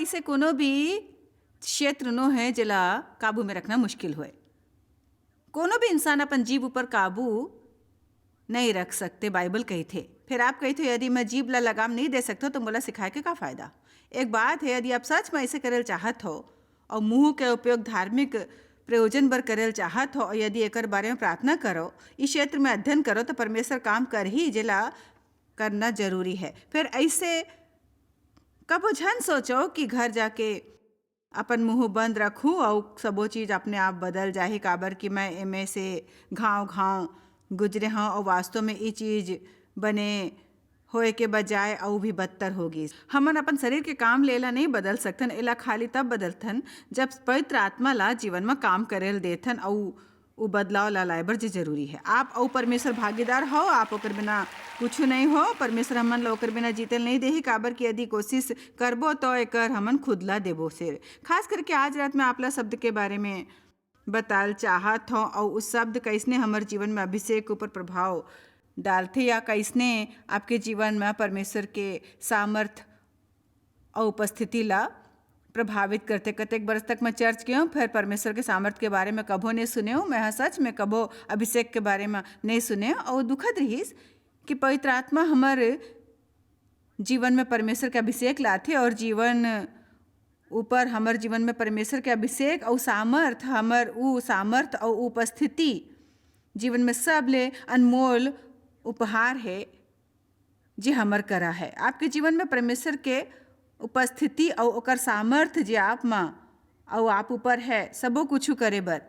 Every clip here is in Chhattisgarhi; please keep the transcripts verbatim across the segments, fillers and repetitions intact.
से कोनो भी क्षेत्र नो हे, जेला काबू में रखना मुश्किल होय। कोनो भी इंसान अपन जीभ ऊपर काबू नहीं रख सकते, बाइबल कहिथे। फिर आप कहिथे, "यदि मैं जीभ ला लगाम नहीं दे सकता, तो मोला सिखाए के का फायदा?" एक बात है, यदि आप सच में ऐसे करल चाहत हो और मुंह के उपयोग धार्मिक प्रयोजन बर करल चाहत हो और यदि एकर बारे में प्रार्थना करो, इस क्षेत्र में अध्ययन करो, तो परमेश्वर काम कर ही, जेला करना जरूरी है। फिर ऐसे कबो झन सोचो कि घर जाके अपन मुंह बंद रखूं और सबो चीज अपने आप बदल जाही, काबर कि मैं एमे से घाव घाव गुजरे हूं और वास्तव में ये चीज बने होए के बजाय अउ भी बदतर हो गिस। हमन अपन शरीर के काम ले एला नहीं बदल सकथन, एला खाली तब बदलथन जब पवित्र आत्मा ला जीवन म काम करे ल देथन अउ उ बदलाव ला लाए बर जे जरूरी है। आप अउ परमेश्वर भागीदार हो, आप ओकर बिना कुछ नहीं हो। परमेश्वर हमन ला ओकर बिना जीते ल नहीं देही, काबर कि यदि कोशिश करबो तो एकर हमन खुद ला देबो सिर। खास करके आज रात में आप ला शब्द के बारे में बताल चाहत हौं अउ उस शब्द कइसने हमर जीवन में अभिषेक ऊपर प्रभाव डालथे या कइसने आपके जीवन में परमेश्वर के सामर्थ अउ उपस्थिति ला प्रभावित करथे। कतेक बरस तक मैं चर्च गेंव, फेर परमेश्वर के सामर्थ के बारे में कभो नइ सुनेंव। मैं ह सच में कभो अभिषेक के बारे में नइ सुनेंव अउ दुखद रिहिस कि पवित्र आत्मा हमर जीवन में परमेश्वर के अभिषेक लाथे और जीवन ऊपर हमर जीवन में परमेश्वर के अभिषेक अउ सामर्थ, हमर उ सामर्थ अउ उपस्थिति जीवन में सबले अनमोल उपहार है, जे हमर करा है। आपके जीवन में परमेश्वर के उपस्थिति अउ ओकर सामर्थ, जे आप मा अउ आप ऊपर है, सबो कुछु करे बर,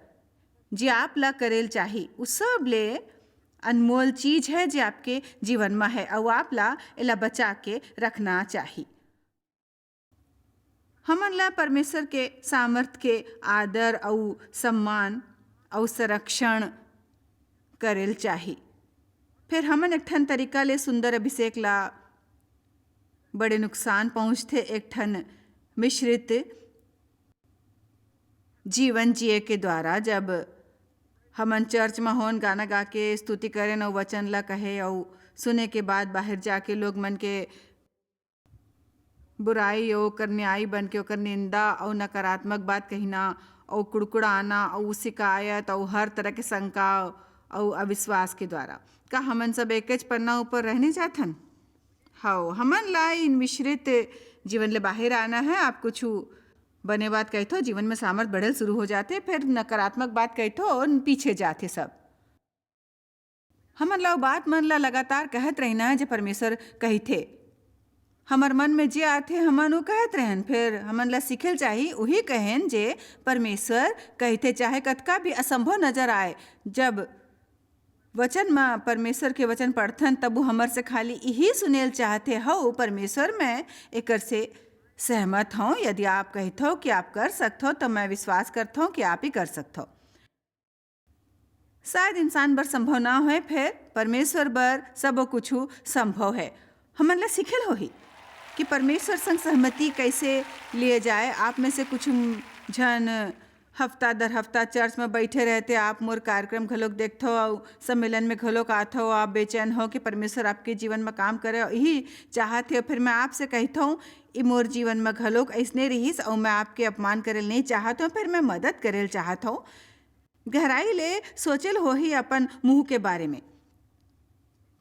जे आप ला करेल चाही, उ सबले अनमोल चीज है, जे आपके जीवन में है, अउ आप ला एला बचा के रखना चाही। हमन ला परमेश्वर के सामर्थ के आदर अउ सम्मान अउ संरक्षण करेल चाही। फेर हमन एक ठन तरीका ले सुंदर अभिषेक ला बड़े नुकसान पहुंचथे। एक ठन मिश्रित जीवन जिए के द्वारा, जब हमन चर्च म होन, गाना गा के स्तुति करेन अउ वचन ला कहे अउ सुने के बाद बाहर जाके लोग मन के बुराई अउ ओकर न्यायी बन के ओकर निंदा अउ नकारात्मक बात कहिना अउ कुड़कुड़ाना अउ शिकायत अउ हर तरह के शंका अउ अविश्वास के द्वारा। का हमन सब एकेच पन्ना ऊपर रहने चाहथन? हव, हमन ला इन मिश्रित जीवन ले बाहर आना है। आप कुछ बने बात कहिथो, जीवन में सामर्थ बढ़ल शुरू हो जाथे, फिर नकारात्मक बात कहिथो और पीछे जाथे सब। हमन ला ओ बात मन ला लगातार कहत रहिना है, जे परमेश्वर कहिथे। हमर मन में जे आथे, हमन वो कहत रहन, फिर हमन ला सीखेल चाही, उही कहेन जे परमेश्वर कहिथे, चाहे कतका भी असंभव नजर आए। जब वचन म परमेश्वर के वचन पढ़थन, तब वो हमर से खाली इही सुनेल चाहथे, "हव परमेश्वर, मैं एकर से सहमत हौं। यदि आप कहिथव कि आप कर सकथव, तो मैं विश्वास करथौं कि आप ही कर सकथव।" शायद इंसान बर संभव ना होय, फेर परमेश्वर बर सबो कुछु संभव है। हमन ला सीखेल होही कि परमेश्वर संग सहमति कैसे लिए जाए। आप में से कुछ झन हफ्ता दर हफ्ता चर्च में बैठे रहते, आप मोर कार्यक्रम घलोक देखथो, अउ सम्मेलन में घलोक आथो, आप बेचैन हो कि परमेश्वर आपके जीवन में काम करे, यही चाहत हे। फिर मैं आपसे कहथो, ई मोर जीवन में घलोक ऐसने रहिस, अउ मैं आपके अपमान करे नहीं चाहत हूँ, फिर मैं मदद करे चाहत हूँ। गहराई ले सोचेल होही अपन मुंह के बारे में।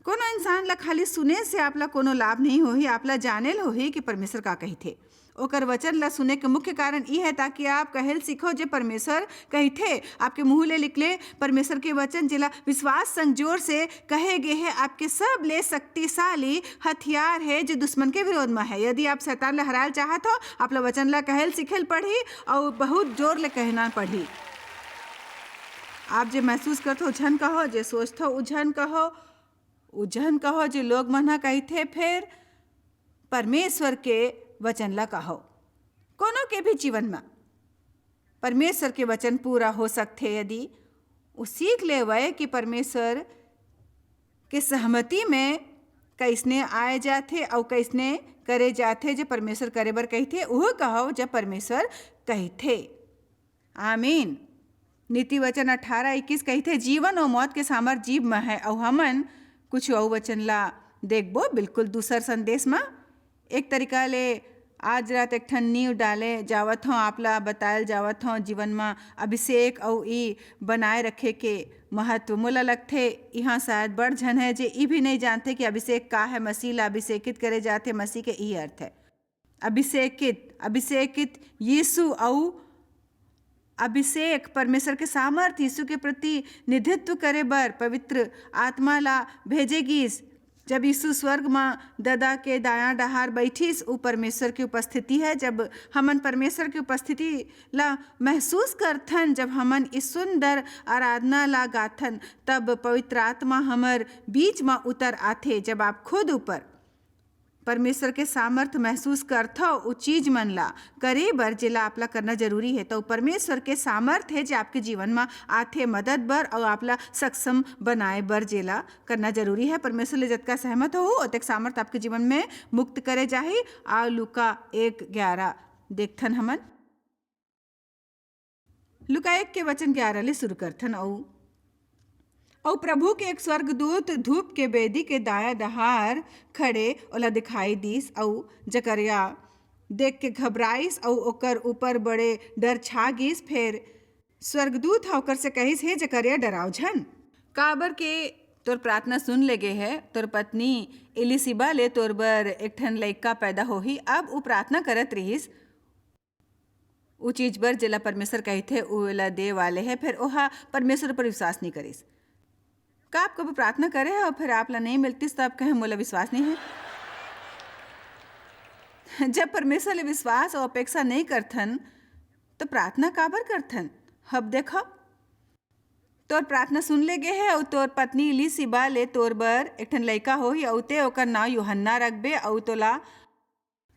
कोनो इंसान ला खाली सुने से आप ला कोनो लाभ नहीं होही, आप ला जानेल होही कि परमेश्वर का कहिथे। ओकर वचन ला सुने के मुख्य कारण ई है, ताकि आप कहेल सीखो जे परमेश्वर कहिथे। आपके मुंह ले निकले परमेश्वर के वचन, जेला विश्वास संग जोर से कहे गे हे, आपके सब ले शक्तिशाली हथियार है, जो दुश्मन के विरोध में है। यदि आप शैतान ला हरायल चाहत हो, आप ला वचन ला कहेल सीखेल पढ़ी और बहुत जोर ले कहना पढ़ी। आप जे महसूस करथो, झन कहो, जे सोचथो, उ झन कहो, उ झन कहो, जे लोग मन ह कहिथे, फेर परमेश्वर के वचन ला कहो। कोनो के भी जीवन में परमेश्वर के वचन पूरा हो सकथे, यदि उ सीख लेवय कि परमेश्वर के सहमति में कइसने आए जाथे अउ कइसने करे जाथे। जे परमेश्वर करे बर कहिथे, उहो कहो, जब परमेश्वर कहिथे। आमीन। नीति वचन अठारह इक्कीस कहिथे, "जीवन अउ मौत के सामर जीभ म है।" अउ हमन कुछ अउ वचन ला देखबो, बिल्कुल दूसर संदेश म। एक तरीका ले आज रात एक ठन नींव डाले जावत हौं, आप ला बतायल जावत हौं, जीवन म अभिषेक अउ ई बनाए रखे के महत्व। मोला लगथे, इहाँ शायद बड़ झन है, जे ई भी नइ जानथे कि अभिषेक का है। मसीह ला अभिषेकित करे जाथे, मसीह के ई अर्थ है। अभिषेकित, अभिषेकित यीशु अउ अभिषेक, परमेश्वर के सामर्थ, यीशु के प्रतिनिधित्व करे बर पवित्र आत्मा ला भेजे गीस। जब यीशु स्वर्ग म ददा के दायां डहार बइठिस, उ परमेश्वर के उपस्थिति है। जब हमन परमेश्वर के उपस्थिति ला महसूस करथन, जब हमन इस सुंदर आराधना ला गाथन, तब पवित्र आत्मा हमर बीच म उतर आथे। जब आप खुद ऊपर परमेश्वर के सामर्थ महसूस करथव, उ चीज मन ला करे बर जेला आप ला करना जरूरी है, तो परमेश्वर के सामर्थ है जे आपके जीवन म आथे मदद बर अउ आप ला सक्षम बनाए बर जेला करना जरूरी है। परमेश्वर ले जतका सहमत हो, ओतेक सामर्थ आपके जीवन में मुक्त करे जाही। आ लूका एक ग्यारह देखथन हमन। लूका एक के वचन ग्यारह ले शुरू करथन। अउ, अउ प्रभु के एक स्वर्गदूत धूप के बेदी के दायां डहार खड़े ओला दिखाई दीस, अउ जकर्या देख के घबराइस, अउ ओकर ऊपर बड़े डर छा गीस। फेर स्वर्गदूत ह ओकर से कहिस, "हे जकर्या, डराव झन, काबर के तोर प्रार्थना सुन ले गे है, तोर पत्नी इलिशिबा ले तोर बर एक ठन लइका पैदा होही।" अब उ प्रार्थना करत रिहिस, उ चीज बर जेला परमेश्वर कहिथे, उ एला दे वाले है। फेर ओहा परमेश्वर पर विश्वास नइ करिस। का आप कभू प्रार्थना करे हव, फेर आप ला नइ मिलतिस, त आप कहे, "मोला विश्वास नइ है"? जब परमेश्वर ले विश्वास अउ अपेक्षा नइ करथन, त प्रार्थना काबर करथन? अब देखव, तोर प्रार्थना सुन ले गे हे, अउ तोर पत्नी इलिशिबा ले तोर बर एक ठन लइका होही, अउ ते ओकर नांव यूहन्ना रखबे, अउ तोला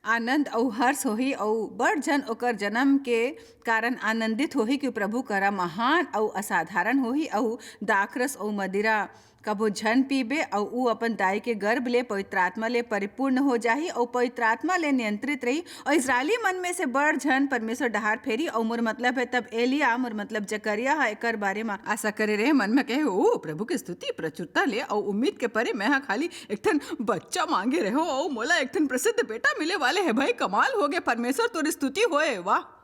आनंद अउ हर्ष होही, अउ बड़ झन ओकर जन्म के कारण आनंदित होही, कि प्रभु करा महान अउ असाधारण होही, अउ दाखरस अउ मदिरा कभू झन पीबे, अउ ऊ अपन दाई के गर्भ ले पवित्र आत्मा ले परिपूर्ण हो जाही, अउ पवित्र आत्मा ले नियंत्रित रही, अउ इस्राएली मन में से बड़ झन परमेश्वर डहार फेरी, अउ मोर मतलब है तब एलिया, मोर मतलब जकर्या ह एकर बारे म आशा करे रहे, मन में कहे, "ओ प्रभु के स्तुति, प्रचुरता ले, अउ उम्मीद के परे मैं ह खाली एक ठन बच्चा मांगे रहे हो, अउ मोला एक ठन प्रसिद्ध बेटा मिले वाले है।" भाई, कमाल हो गए, परमेश्वर तोर स्तुति होए, वाह।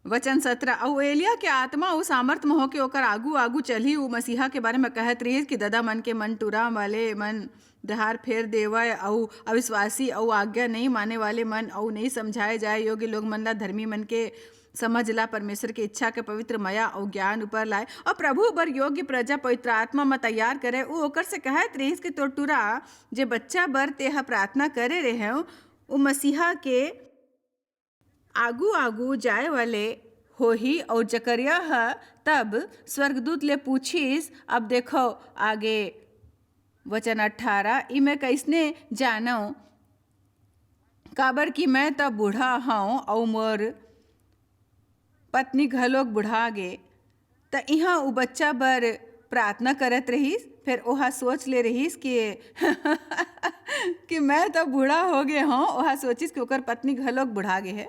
वचन सतरा, अउ एलिया के आत्मा अउ सामर्थ म होके ओकर आगू-आगू चलही। उ मसीहा के बारे म कहत रिहिस कि ददा मन के मन टूरा वाले मन डहार फेर देवय, अउ अविश्वासी अउ आज्ञा नइ माने वाले मन अउ नइ समझाए जाए योग्य लोग मन ला धर्मी मन के समझ ला परमेश्वर के इच्छा के पवित्र मया अउ ज्ञान ऊपर लाए, अउ प्रभु बर योग्य प्रजा पवित्र आत्मा म तैयार करे। उ ओकर से कहत रिहिस कि तोर टूरा जे बच्चा बर तेह प्रार्थना करे रेहेव, उ मसीहा के आगू-आगू जाए वाले होही। अउ जकर्या ह तब स्वर्गदूत ले पूछिस, अब देखो आगे वचन अठारह, "ई मैं कइसने जानव, काबर कि मैं त बूढ़ा हंव अउ मोर पत्नी घलोक बुढ़ा गे।" त इहाँ उ बच्चा बर प्रार्थना करत रहिस। फेर ओहा सोच ले रहिस कि कि मैं तो बूढ़ा हो गे हंव। ओहा सोचिस कि ओकर पत्नी घलोक बुढ़ा गे हे।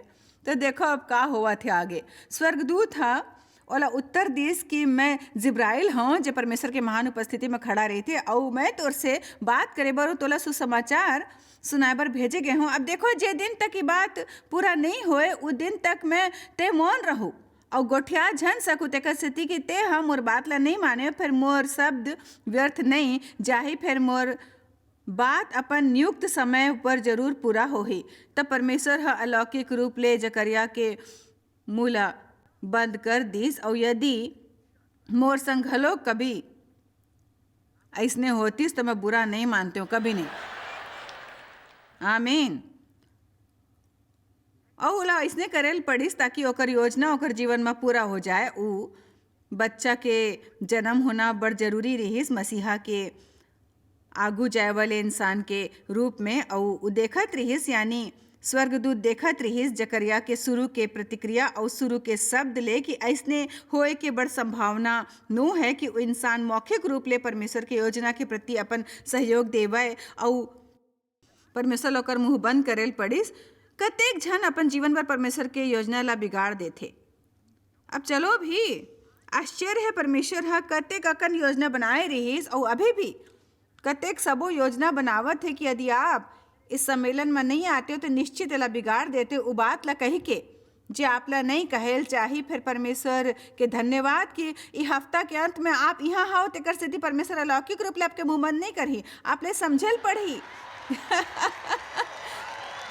त देखो अब का होवत हे आगे। स्वर्गदूत ह ओला उत्तर दिस कि मैं जिब्राइल हंव, जे परमेश्वर के महान उपस्थिति म खड़ा रहिथे, अउ मैं तोर से बात करे बर अउ तोला सुसमाचार सुनाए बर भेजे गे हंव। अब देखो, जे दिन तक ये बात पूरा नइ होए, उ दिन तक मैं ते मौन रहूं अउ गोठिया झन सकूं, तेकर सेती कि ते ह मोर बात ला नइ माने, फेर मोर शब्द व्यर्थ नइ जाही, फेर मोर बात अपन नियुक्त समय पर जरूर पूरा होही। तब परमेश्वर ह अलौकिक रूप ले जकर्या के मुंह ला बंद कर दीस, अउ यदि मोर संग घलो कभी अइसने होतिस, त मैं बुरा नइ मानतेंव, कभी नइ। आमीन। अउ ओला अइसने करे ल पड़िस, ताकि ओकर योजना ओकर जीवन म पूरा हो जाए। उ बच्चा के जन्म होना बड़ जरूरी रिहिस, मसीहा के आगू जाए वाले इंसान के रूप में। अउ उ देखत रिहिस, यानी स्वर्गदूत देखत रिहिस जकर्या के शुरू के प्रतिक्रिया अउ शुरू के शब्द ले कि अइसने होए के बड़ संभावना नो है कि उ इंसान मौखिक रूप ले परमेश्वर के योजना के प्रति अपन सहयोग देवय अउ परमेश्वर ल ओकर मुंह बंद करे ल पड़िस। कतेक झन अपन जीवन बर परमेश्वर के योजना ला बिगाड़ देथे। अब चलो भी, आश्चर्य है, परमेश्वर ह कतेक अकन योजना बनाए रिहिस अउ अभी भी कतेक सबो योजना बनावत हे कि यदि आप इस सम्मेलन म नइ आते हो, तो निश्चित एला बिगाड़ देते हो, उ बात ला कहि के, जे आप ला नइ कहेल चाही, फिर परमेश्वर के धन्यवाद कि इ हफ्ता के अंत में आप इहाँ हव, तेकर सेती परमेश्वर अलौकिक रूप ले आपके मुंह बंद नइ करही, आप ले समझेल पड़ही।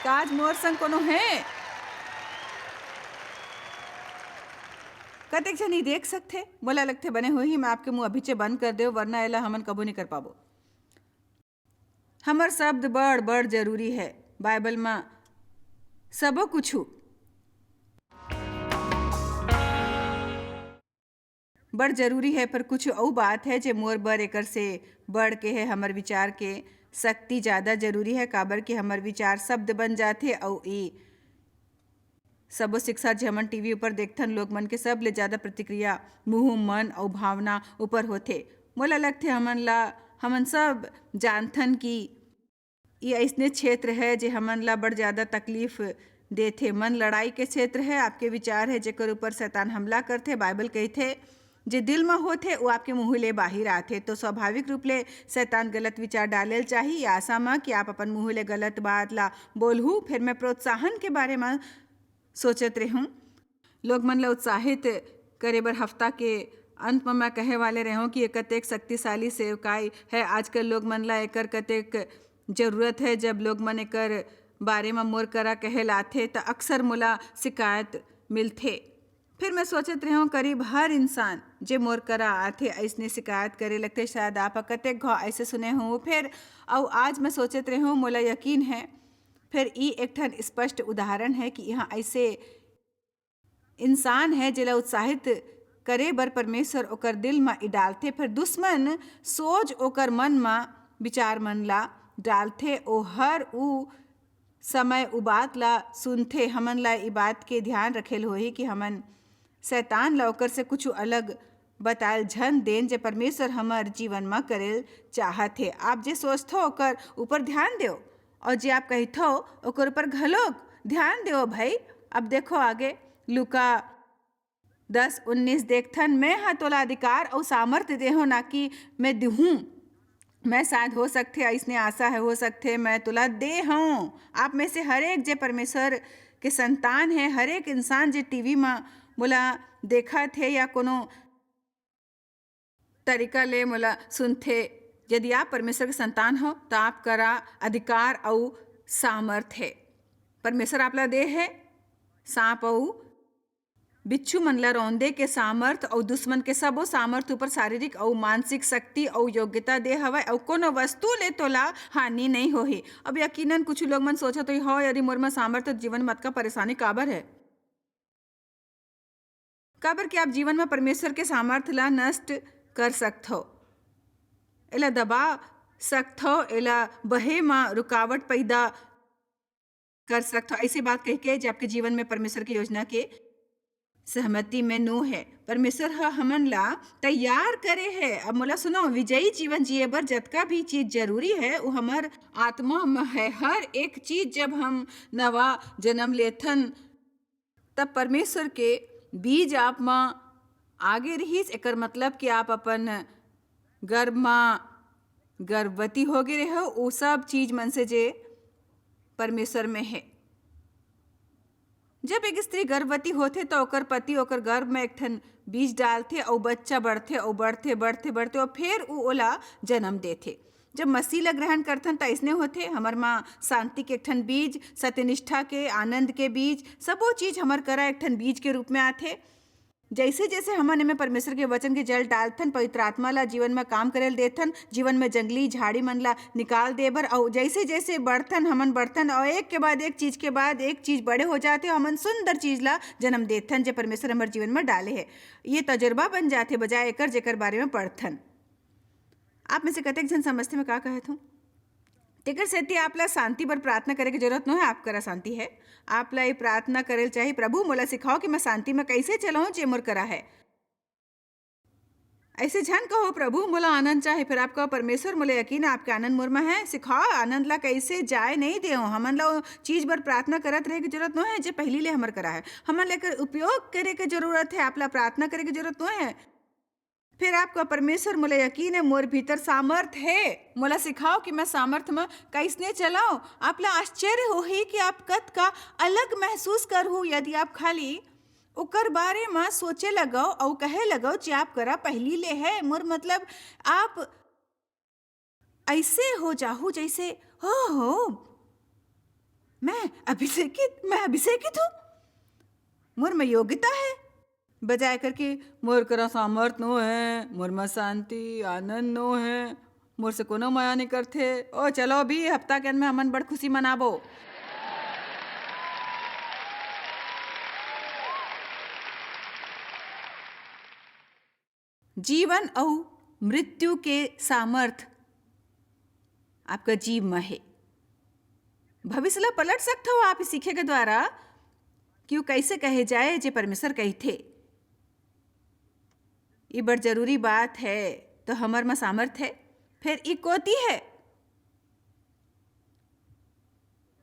काज मोर संग कोनो हे? कतेक झन इ देख सकथे? मोला लगथे बने होही, मैं आपके मुंह अभीचे बंद कर देव, वरना एला हमन कभू नइ कर पाबो। हमर शब्द बड़, बड़ जरूरी हे। बाइबल म सबो कुछु बड़ जरूरी हे, पर कुछु अउ बात हे, जे मोर बर एकर से बढ़ के हे। हमर विचार के शक्ति ज्यादा जरूरी हे, काबर कि हमर विचार शब्द बन जाथे, अउ ई सबो शिक्षा जे हमन टीवी ऊपर देखथन, लोग मन के सबले ज्यादा प्रतिक्रिया मुंह, मन अउ भावना ऊपर होथे। मोला लगथे, हमन ला, हमन सब जानथन कि ये अइसने क्षेत्र हे, जे हमन ला बड़ ज्यादा तकलीफ देथे। मन लड़ाई के क्षेत्र हे, आपके विचार हे, जेकर ऊपर शैतान हमला करथे। बाइबल कहिथे, जे दिल म होथे, वो आपके मुंह ले बाहिर आथे। तो स्वाभाविक रूप ले शैतान गलत विचार डालेल चाही, ये आशा म कि आप अपन मुंह ले गलत बात ला बोलहू। फिर मैं प्रोत्साहन के बारे म सोचत रेहूं, लोग मन ला उत्साहित करे बर हफ्ता के अंत म मैं कहे वाले रेहूं कि ये कतेक शक्तिशाली सेवकाई हे। आजकल लोग मन ला एकर कतेक जरूरत हे। जब लोग मन एकर बारे म मोर करा कहे लाथे, त अक्सर मोला शिकायत मिलथे। फिर मैं सोचत रेहूं, करीब हर इंसान जे मोर करा आथे, अइसने शिकायत करे लगथे। शायद आप ह कतेक घाव अइसे सुने हो। फिर अउ आज मैं सोचत रेहूं, मोला यकीन हे, फिर ई एक ठन स्पष्ट उदाहरण हे कि इहाँ अइसे इंसान हे, जेला उत्साहित करे बर परमेश्वर ओकर दिल म ई डालथे, फिर दुश्मन सोच ओकर मन म विचार मन ला डालथे। ओ हर ऊ समय उ बात ला सुनथे। हमन ला ई बात के ध्यान रखेल होही कि हमन शैतान ला ओकर से कुछु अलग बतायल झन देन, जे परमेश्वर हमर जीवन म करेल चाहत हे। आप जे सोचथो, ओकर ऊपर ध्यान देव, अउ जे आप कहिथो, ओकर ऊपर घलोक ध्यान देव भाई। अब देखो आगे लूका दस उन्नीस देखथन, "मैं ह तोला अधिकार अउ सामर्थ देहूं, ना कि मैं दिहूं।" मैं शायद हो सकथे, अइसने आशा हे, हो सकथे, मैं तोला दे हूं। आप में से हर एक जे परमेश्वर के संतान हे, हर एक इंसान जे टीवी म मोला देखत हे या कोनो तरीका ले मोला सुनथे, यदि आप परमेश्वर के संतान हो, त आप करा अधिकार अउ सामर्थ हे। परमेश्वर आप ला दे हे सांप अउ बिच्छू मन ला रौंदे के सामर्थ अउ दुश्मन के सबो सामर्थ ऊपर शारीरिक अउ मानसिक शक्ति अउ योग्यता दे हवय, अउ कोनो वस्तु ले तोला हानि नइ होही। अब यकीनन कुछ लोग मन सोचत होही, "हव, यदि मोर म सामर्थ, त जीवन म अतका परेशानी काबर हे?" काबर कि आप जीवन म परमेश्वर के सामर्थ ला नष्ट कर सकथव, एला दबा सकथव, एला बहे म रुकावट पैदा कर सकथव। ऐसे बात कहिके जे आपके जीवन में परमेश्वर के योजना के सहमति में नो है। परमेश्वर ह हमन ला तैयार करे है। अब मोला सुनो, विजयी जीवन जिए बर जतका भी चीज जरूरी है, वो हमर आत्मा में है। हर एक चीज, जब हम नवा जन्म लेथन, तब परमेश्वर के बीज आप म आगे रहिस। एकर मतलब कि आप अपन गर्भ म गर्भवती हो गे रहे हो, वो सब चीज मन से जे परमेश्वर में है। जब एक स्त्री गर्भवती होथे, तो ओकर पति ओकर गर्भ में एक ठन बीज डालथे, अउ बच्चा बढ़थे, अउ बढ़थे, बढ़थे, बढ़थे, अउ फेर उ ओला जन्म देथे। जब मसीह ला ग्रहण करथन, त अइसने होथे, हमर म शांति के एक ठन बीज, सत्यनिष्ठा के, आनंद के बीज, सबो चीज हमर करा एक ठन बीज के रूप में आथे। जैसे-जैसे हमन एमे परमेश्वर के वचन के जल डालथन, पवित्र आत्मा ला जीवन में काम करे ल देथन, जीवन में जंगली झाड़ी मन ला निकाल दे बर, अउ जैसे-जैसे बढ़थन, हमन बढ़थन, अउ एक के बाद एक चीज के बाद एक चीज बड़े हो जाथे, अउ हमन सुंदर चीज ला जन्म देथन, जे परमेश्वर हमर जीवन में डाले हे। ये तजुर्बा बन जाथे, बजाय एकर जेकर बारे में पढ़थन। आप में से कतेक झन समझथे मैं का कहत हूँ? तेकर सेती आप ला शांति बर प्रार्थना करे के जरूरत नोहे, आप करा शांति है। आप ला ये प्रार्थना करे ल चाही, "प्रभु, मोला सिखाओ कि मैं शांति में कैसे चलूं, जे मोर करा है।" ऐसे झन कहो, "प्रभु, मोला आनंद चाहे," फिर आप कहो, "परमेश्वर, मोला यकीन है, आपके आनंद मोर में है, सिखाओ, आनंद ला कैसे जाए नहीं देओ।" हमन ला वो चीज बर प्रार्थना करत रहे के जरूरत नोहे, जे पहली ले हमर करा है। हमन ला एकर उपयोग करे के जरूरत है, आप ला प्रार्थना करे के जरूरत नोहे। फिर आप कहो, "परमेश्वर, मोला यकीन हे, मोर भीतर सामर्थ हे। मोला सिखाओ कि मैं सामर्थ म कइसने चलंव।" आप ला आश्चर्य होही कि आप कतका अलग महसूस करहू, यदि आप खाली ओकर बारे म सोचे लगव अउ कहे लगव, "जे आप करा पहिली ले हे।" मोर मतलब, आप अइसे हो जाहू, जइसे, "हो, हो, मैं अभिषेकित, मैं अभिषेकित हूँ, मोर में योग्यता हे।" बजाय करके, "मोर करा सामर्थ नो हे, मोर में शांति, आनंद नो हे, मोर से कोनो मया नइ करथे। ओ, चलो अभी हफ्ता के अंत में हमन बड़ खुशी मनाबो।" जीवन अउ मृत्यु के सामर्थ आपका जीव म हे। भविष्य ला पलट सकथव आप सीखे के द्वारा कि वो कइसे कहे जाए जे परमेश्वर कहिथे। ये बड़ जरूरी बात हे, तो हमर म सामर्थ हे, फेर ई कोती हे।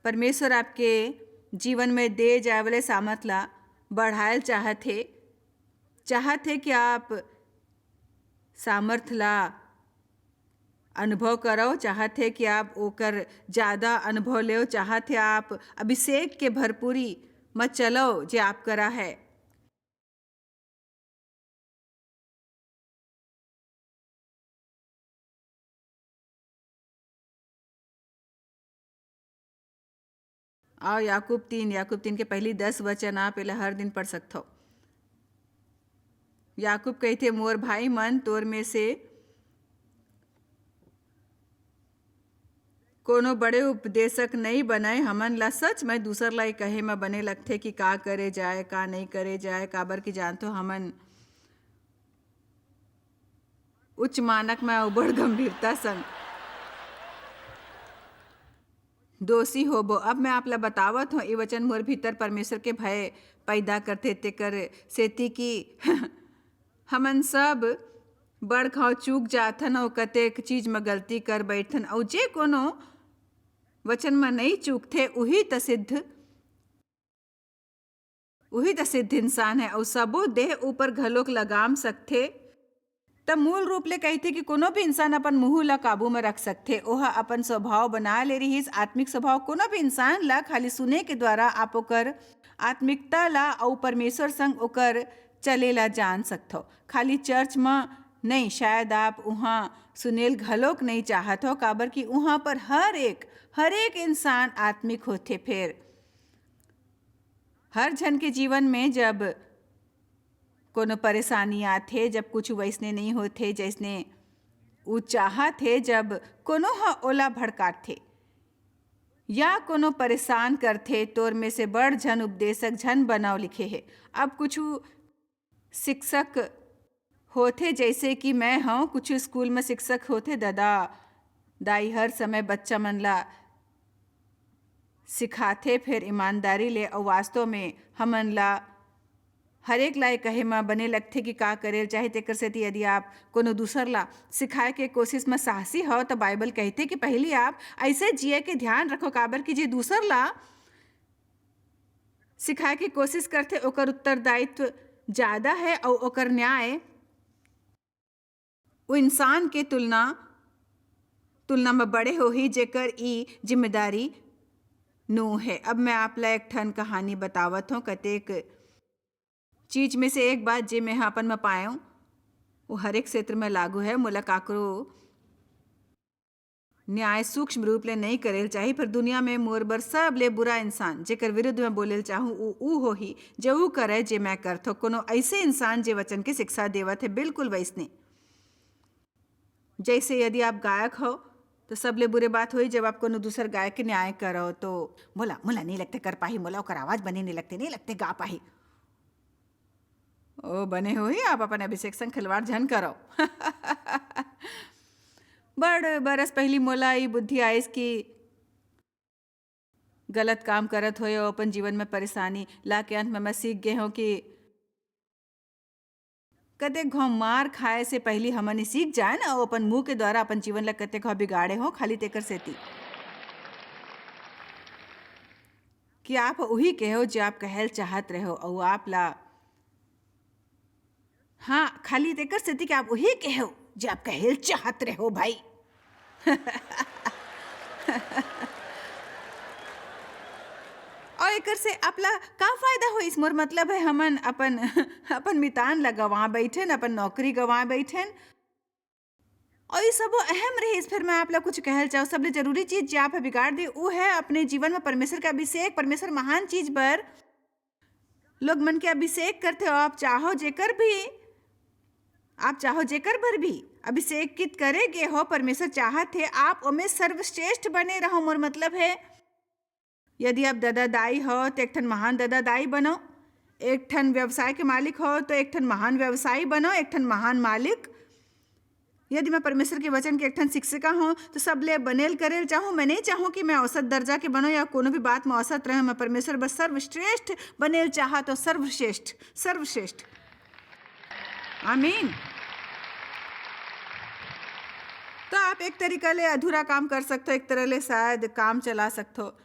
परमेश्वर आपके जीवन में दे जाए वाले सामर्थ ला बढ़ायल चाहत हे, चाहत हे कि आप सामर्थ ला अनुभव करव, चाहत हे कि आप ओकर ज्यादा अनुभव लेव, चाहत हे आप अभिषेक के भरपूरी म चलव जे आप करा हे। आओ, याकूब तीन, याकूब तीन के पहली दस वचन आप एला हर दिन पढ़ सकथव। याकूब कहिथे, "मोर भाई मन, तोर में से कोनो बड़े उपदेशक नइ बनय। हमन ला सच में दूसर ला ये कहे म बने लगथे कि का करे जाए, का नइ करे जाए, काबर कि जानथो, हमन उच्च मानक में अउ बड़ गंभीरता संग दोषी होबो।" अब मैं आप ला बतावत हूँ, ये वचन मोर भीतर परमेश्वर के भय पैदा करथे, तेकर सेती कि हमन सब बड़ घाव चूक जाथन अउ कतेक चीज म गलती कर बैठथन, अउ जे कोनो वचन म नइ चूकथे, उही त सिद्ध, उही त सिद्ध इंसान हे, अउ सबो देह ऊपर घलोक लगाम सकथे। त मूल रूप ले कहिथे कि कोनो भी इंसान अपन मुंह ला काबू म रख सकथे। ओह अपन स्वभाव बना ले रिहिस, आत्मिक स्वभाव। कोनो भी इंसान ला खाली सुने के द्वारा आप ओकर आत्मिकता ला अउ परमेश्वर संग ओकर चले ला जान सकथव। खाली चर्च म नइ, शायद आप उहाँ सुनेल घलोक नइ चाहत हव, काबर कि उहाँ पर हर एक, हर एक इंसान आत्मिक होथे। फेर हर झन के जीवन में जब कोनो परेशानी आथे, जब कुछ वइसने नइ होथे, जइसने ऊ चाहत हे, जब कोनो ह ओला भड़काथे या कोनो परेशान करथे, तोर में से बड़ झन उपदेशक झन बनव लिखे हे। अब कुछ शिक्षक होथे, जइसे कि मैं हूँ, कुछ स्कूल में शिक्षक होथे, ददा, दाई हर समय बच्चा मन ला सिखाथे, फेर ईमानदारी ले, अउ वास्तव में हमन ला हरेक ला ये कहे म बने लगथे कि का करे ल चाही। तेकर सेती यदि आप कोनो दूसर ला सिखाए के कोशिश म साहसी हव, त बाइबल कहिथे कि पहिली आप अइसे जिए के ध्यान रखो, काबर कि जे दूसर ला सिखाए के कोशिश करथे, ओकर उत्तरदायित्व जादा हे अउ ओकर न्याय ओ इंसान के तुलना, तुलना म बड़े होही, जेकर ई जिम्मेदारी नो हे। अब मैं आप ला एक ठन कहानी बतावत हूँ। कतेक चीज में से एक बात, जे मैं ह अपन म पाएंव, वो हर एक क्षेत्र में लागू हे। मोला काकरो न्याय सूक्ष्म रूप ले नइ करे ल चाही, पर दुनिया में मोर बर सबले बुरा इंसान, जेकर विरुद्ध में बोले ल चाहूं, ऊ, ऊ होही, जे ऊ करे, जे मैं करथों। कोनो अइसे इंसान, जे वचन के शिक्षा देवत हे, बिल्कुल वइसने। जइसे यदि आप गायक हो, तो सबले बुरे बात होही, जब आप कोनो दूसर गायक के न्याय करो, तो मोला, मोला नइ लगथे कर पाही, मोला ओकर आवाज बने नइ लगथे, नइ लगथे गा पाही। ओ, बने होही, आप अपन अभिषेक संग खिलवाड़ झन करो। बड़ बरस पहिली मोला ई बुद्धि आइस कि गलत काम करत होय अउ अपन जीवन में परेशानी ला के अंत में मैं सीख गे हूँ कि कतेक घाव मार खाए से पहिली हमन ई सीख जाए ना, अउ अपन मुंह के द्वारा अपन जीवन ला कतेक घाव बिगाड़े हो, खाली तेकर सेती कि आप उही कहो, जे आप कहल चाहत रहो, अउ आप ला हाँ, खाली तेकर सेती कि आप उही कहेव जे आप कहेल चाहत रहो भाई। और एकर से आपला का फायदा होइस? मोर मतलब है, हमन अपन अपन मितान ला गंवा बैठेन, अपन नौकरी गंवा बैठेन। और ये सबो अहम रहिस। फिर मैं आप ला कुछ कहल चाहूँ, सबले जरूरी चीज जे आप ह बिगाड़ दे, वो है अपने जीवन में परमेश्वर का अभिषेक। परमेश्वर महान चीज बर लोग मन के अभिषेक करथे। और आप चाहो जेकर भी, आप चाहो जेकर बर भी अभिषेकित करे गे हो, परमेश्वर चाहत हे आप ओमे सर्वश्रेष्ठ बने रहो। मोर मतलब है, यदि आप दादा दाई हो, तो एक ठन महान दादा दाई बनो। एक ठन व्यवसाय के मालिक हो, तो एक ठन महान व्यवसायी बनो, एक ठन महान मालिक। यदि मैं परमेश्वर के वचन के एक ठन शिक्षिका हूँ, तो सबले बनेल करेल चाहूँ। मैं नहीं चाहूँ कि मैं औसत दर्जा के बनो या कोनो भी बात में औसत रहे। मैं परमेश्वर बस सर्वश्रेष्ठ बनेल चाहत हूँ, सर्वश्रेष्ठ, सर्वश्रेष्ठ। आमीन। तो आप एक तरीका ले अधूरा काम कर सकते हो, एक तरह ले शायद काम चला सकते हो,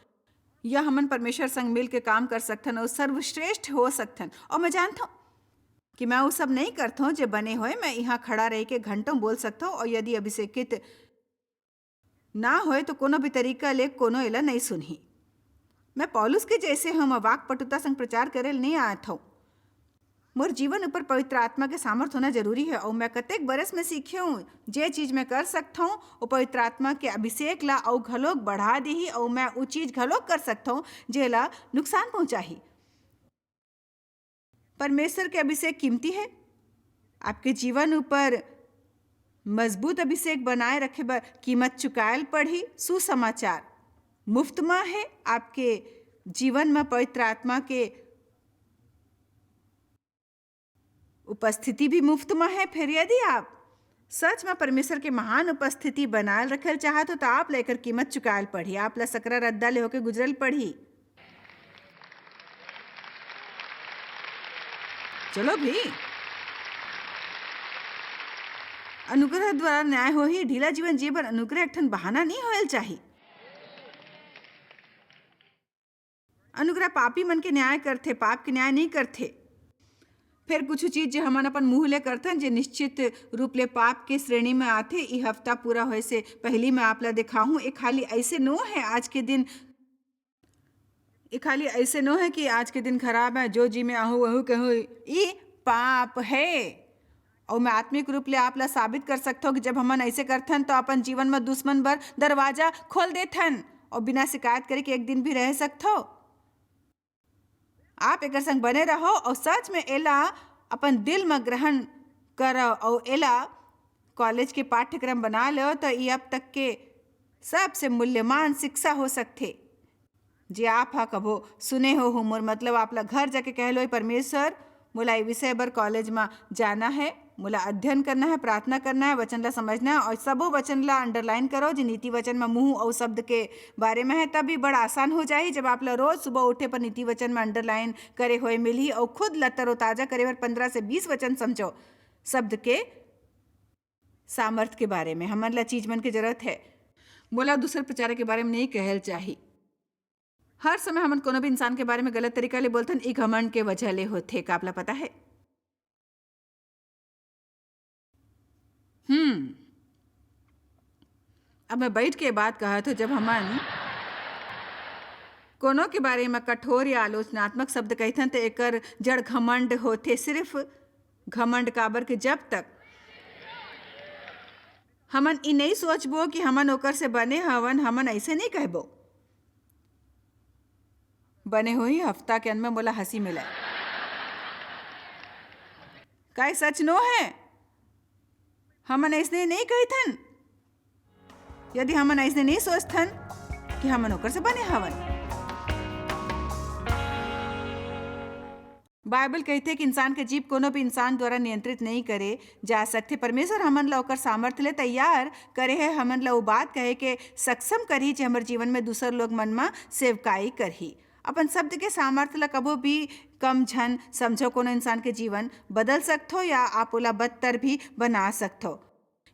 या हमन परमेश्वर संग मिल के काम कर सकथन और सर्वश्रेष्ठ हो सकथन। और मैं जानता हूँ कि मैं वो सब नहीं करता हूँ जे बने होए। मैं यहाँ खड़ा रह के घंटों बोल सकता हूँ, और यदि अभिषेकित ना होए तो कोनो भी तरीका ले कोनो एला नहीं सुनही। मैं पौलुस के जैसे हूँ, मैं वाक पटुता संग प्रचार करे ल नहीं आत हूँ। मोर जीवन ऊपर पवित्र आत्मा के सामर्थ होना जरूरी है, और मैं कतेक बरस में सीखे हूँ, जे चीज मैं कर सकता हूँ, वो पवित्र आत्मा के अभिषेक ला अउ घलोक बढ़ा देही, और मैं वो चीज घलोक कर सकता हूँ जेला नुकसान पहुंचाही। परमेश्वर के अभिषेक कीमती है। आपके जीवन ऊपर मजबूत अभिषेक बनाए रखे बर कीमत चुकायल पड़ही। सुसमाचार मुफ्त म है, आपके जीवन में पवित्र आत्मा के उपस्थिति भी मुफ्त म है। फिर यदि आप सच में परमेश्वर के महान उपस्थिति बनाए रखे ल चाहत हो, तो आप ला एकर कीमत चुकायल पड़ही। आप ला सकरा रद्दा ले होके गुजरल पड़ही। चलो भी, अनुग्रह द्वारा न्याय होही। ढीला जीवन जिए बर अनुग्रह एक ठन बहाना नहीं होयल चाही। अनुग्रह पापी मन के न्याय करथे, पाप के न्याय नहीं करथे। फिर कुछ चीज जे हमन अपन मुंह ले करथन, जे निश्चित रूप ले पाप के श्रेणी में आथे। ई हफ्ता पूरा होए से पहली मैं आप ला दिखाहूं। ए खाली ऐसे नो है आज के दिन, ए खाली ऐसे नो है कि आज के दिन खराब है, जो जी में आहू वहू कहूँ, ई पाप है। और मैं आत्मिक रूप ले आप ला साबित कर सकता हूँ कि जब हमन ऐसे करथन, तो अपन जीवन में दुश्मन बर दरवाजा खोल देथन और बिना शिकायत करे कि एक दिन भी रह सकथो। आप एकर संग बने रहो और सच में एला अपन दिल में ग्रहण करो और एला कॉलेज के पाठ्यक्रम बना लो, तो ये अब तक के सबसे मूल्यवान शिक्षा हो सकथे, जे आप हा कभो सुने हो। हो मोर मतलब, आप ला घर जाके कह लो, "हे परमेश्वर, मोला ये विषय बर कॉलेज में जाना है, मोला अध्ययन करना है, प्रार्थना करना है, वचन ला समझना है।" और सबो वचन ला अंडरलाइन करो, जे नीति वचन में मुंह और शब्द के बारे में है, तब भी बड़ा आसान हो जाही। जब आप ला रोज सुबह उठे पर नीति वचन में अंडरलाइन करे हुए मिलही और खुद ला तरोताजा करे बर पंद्रह से बीस वचन समझो। शब्द के सामर्थ के बारे में हमन ला चीज मन के जरूरत है। मोला दूसर प्रचार के बारे में नहीं कहल चाही। हर समय हमन कोनो भी इंसान के बारे में गलत तरीका ले बोलथन, ई घमंड के वजह ले होथे। का आप ला पता है? हम्म, अब मैं बैठ के बात कहत हूँ, जब हमन कोनो के बारे में कठोर या आलोचनात्मक शब्द कहिथन, तो एकर जड़ घमंड होथे। सिर्फ घमंड, काबर के जब तक हमन ई नहीं सोचबो कि हमन ओकर से बने हवन, हमन ऐसे नहीं कहबो। बने हुई हफ्ता के अंत में मोला हंसी मिले। का ये सच नो है? हमन ऐसने नहीं कहिथन। यदि हमन ऐसने नहीं सोचथन कि हमन ओकर से बने हवन। बाइबल कहिथे कि इंसान के जीभ कोनो भी इंसान द्वारा नियंत्रित नहीं करे जा सकथे। परमेश्वर हमन ला ओकर सामर्थ्य ले तैयार करे हे, हमन ला वो बात कहे के सक्षम करही, जे हमर जीवन में दूसर लोग मन म सेवकाई करही। अपन शब्द के सामर्थ्य ला कभो भी कम झन समझो। कोनो इंसान के जीवन बदल सकथो या आप ओला बदतर भी बना सकथो।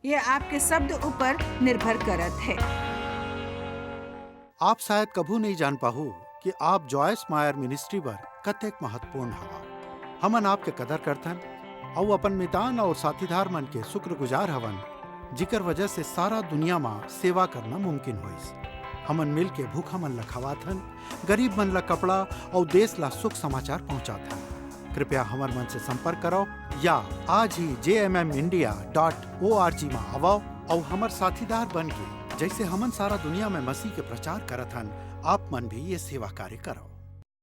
ये आपके शब्द ऊपर निर्भर करत है। आप शायद कभू नहीं जान पाहू कि आप जॉयस मायर मिनिस्ट्री बर कतेक महत्वपूर्ण हवा। हमन आपके कदर करथन अउ अपन मितान अउ साथीदार मन के शुक्रगुजार हवन, जिकर वजह से सारा दुनिया म सेवा करना मुमकिन होइस। हमन मिल के भूखा मन ल खवाथन, गरीब मन ल कपड़ा अउ देश ल सुख समाचार पहुंचाथन। कृपया हमर मन से संपर्क करव या आज ही जे M M India dot O R G म आवव अउ हमर साथीदार बन के, जइसे हमन सारा दुनिया म मसीह के प्रचार करत हन, आप मन भी ये सेवा कार्य करव।